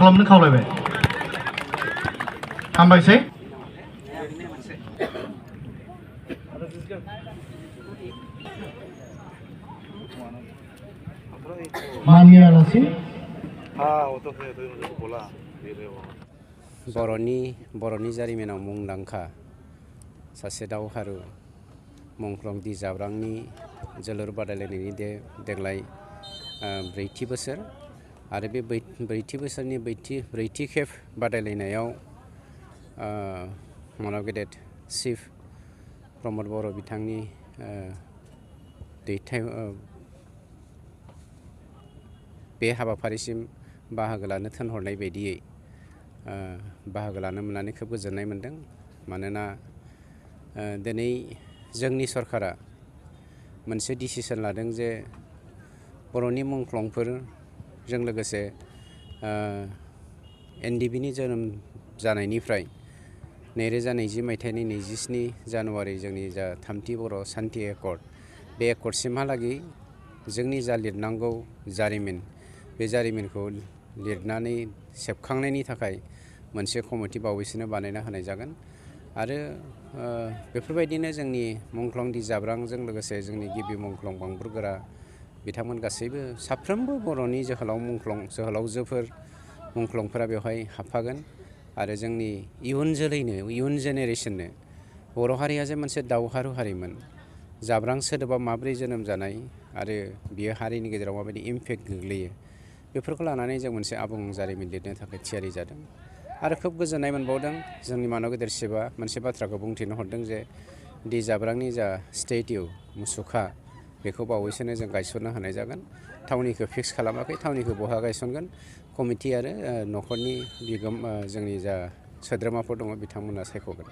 खालामनो खावलायबाय हामबायसै मानिया आलासि बर'नि जारिमिनाव मुंदांखा सासे दावहारु मुंख्लं दि जाब्रांनि जोलुर बादायलायनायनि देग्लाय ब्रैथि बोसोर आरो बे ब्रैथि बोसोरनि ब्रैथि खेब बादायलायनायाव मानाव गेदेर चिफ प्रमद बर' बिथांनि बे हाबाफारिसिम बाहागो लानो थिनहरनाय बायदियै बाहागो लानो मोननानै खोब गोजोननाय मोनदों मानोना दिनै जोंनि सरकारा मोनसे डिसिसन लादों जे बर'नि मुंख्लंफोरजों लोगोसे एनडिबिनि जोनोम जानायनिफ्राय 2020 मायथाइनि 27 जानुवारि जोंनि जा थामथि बर' सान्थि एकर्ड बे एकर्डसिमहालागै जोंनि जा लिरनांगौ जारिमिन बे जारिमिनखौ लिरनानै सेबखांनायनि थाखाय मोनसे कमिटि बावैसोनो बानायना होनाय जागोन आरो बेफोरबायदिनो जोंनि मुंख्लं दि जाब्रांजों लोगोसे जोंनि गिबि मुंख्लं बांबुरगोरा बिथांमोन गासैबो साफ्रोमबो बर'नि जोहोलावजोफोर मुंख्लंफोरा बेवहाय हाबफागोन आरो जोंनि इयुन जोलैनो इयुन जेनेरेसननो बर' हारिया जे मोनसे दावहारु हारिमोन जाब्रां सोदोबा माब्रै जोनोम जानाय आरो बियो हारिनि गेजेराव माबायदि इम्पेक्ट गोग्लैयो बेफोरखौ लानानै जों मोनसे आबुं जारिमिन लिरनो थाखाय थियारि जादों आरो खोब गोजोननाय मोनबावदों जोंनि मानाव गेदेर शिबआ मोनसे बाथ्राखौ बुंथिनो हरदों जे दि जाब्रांनि जा स्टेटिउ मुसुखा बेखौ बावैसोनो जों गायसननो होनाय जागोन थावनिखौ फिक्स खालामाखै थावनिखौ बहा गायसनगोन कमिटि आरो न'खरनि जोंनि जा सोद्रोमाफोर दङ बिथांमोना सायख'गोन।